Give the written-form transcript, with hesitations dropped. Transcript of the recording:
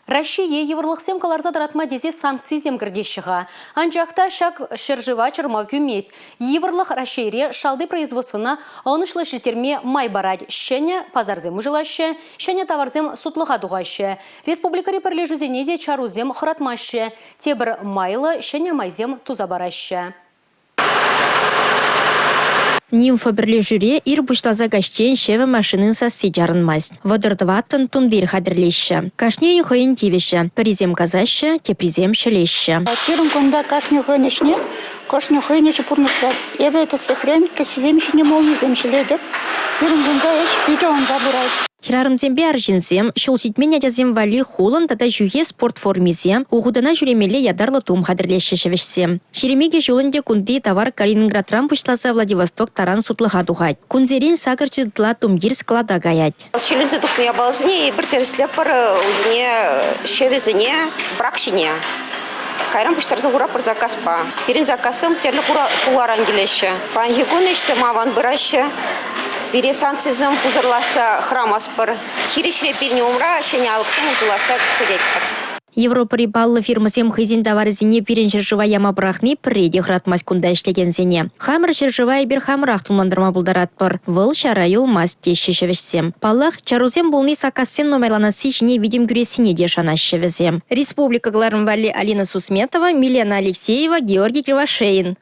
Раҫҫее йывӑрлӑхсем кӑларса тӑратма тесе санкцисем кӗртеҫҫӗ-ха. Анчах та ҫак ҫӗршыва чӑрмав кӳмест. Йывӑрлӑх Раҫҫейре шалти производствӑна ӑнӑҫлӑ ӗҫлеттерме май парать. Ҫӗнӗ пасарсем уҫӑлаҫҫӗ, ҫӗнӗ таварсем сутлӑха тухаҫҫӗ. Республикӑри пӗрлешӳсене те чарусем хӑратмаҫҫӗ. Тепӗр майлӑ ҫӗнӗ майсем туса параҫҫӗ. Нимфа пӗрлешӳре ир пуҫласа каҫчен ҫӗвӗ машинин сасси чарӑнмасть. 34-ӑн тумтир хатӗрлеҫҫӗ. Кашнийӗ хӑйӗн тивӗҫӗ. Пӗрисем касаҫҫӗ, теприсем ҫӗлеҫҫӗ. Пирӗн кунта кашни хӑйӗн ӗҫне, кашни хӑйӗн ӗҫӗ пурнӑҫлать. Эпӗ, тӗслӗхрен, кӗсьесем ҫине молнисем ҫӗлетӗп. Пирӗн кунта ӗҫ питӗ ӑнса пырать. Хӗрарӑмсемпе арҫынсем, ҫул ҫитмен ачасем валли хулӑн тата ҫӳхе спорт формисем, ухутана ҫӳремелле ятарлӑ тум хатӗрлеҫҫӗ ҫӗвӗҫсем. 22 ҫул ӗнтӗ кунти тавар Калининградран пуҫласа Владивосток таран сутлӑха тухать. Кунсерен 800 ытла тумтир склада каять. Ҫӗленсе тухнӑ япаласене эпир тӗрӗслетпӗр, вӗсене ҫӗвӗсене брак ҫине. Кайран пуҫтарса хуратпӑр заказпа. Пирӗн заказсем тӗрлӗ хуларан килеҫҫӗ. Паянхи кун ӗҫсем аван пыраҫҫӗ. Пире санкцисем пусӑрласса хӑрамастпӑр. Хирӗҫре пирӗн умра ҫӗнӗ алӑксем уҫӑласса кӗтетпӗр. Европӑри паллӑ фирмӑсем хӑйсен таварӗсене пирӗн ҫӗршыва яма пӑрахни пӗрре те хӑратмасть кунта ӗҫлекенсене. Хамӑр ҫӗршыва эпир хамӑрах тумлантарма пултаратпӑр. Вӑл ҫара юлмасть, теҫҫӗ ҫӗвӗҫсем. Паллах, чарусем пулни саккассем нумайланасси ҫине витӗм кӳрессине те шанаҫҫӗ вӗсем. Республика кӑларӑм валли Алина Сусметова, Милена Алексеева, Георгий Кривошеин.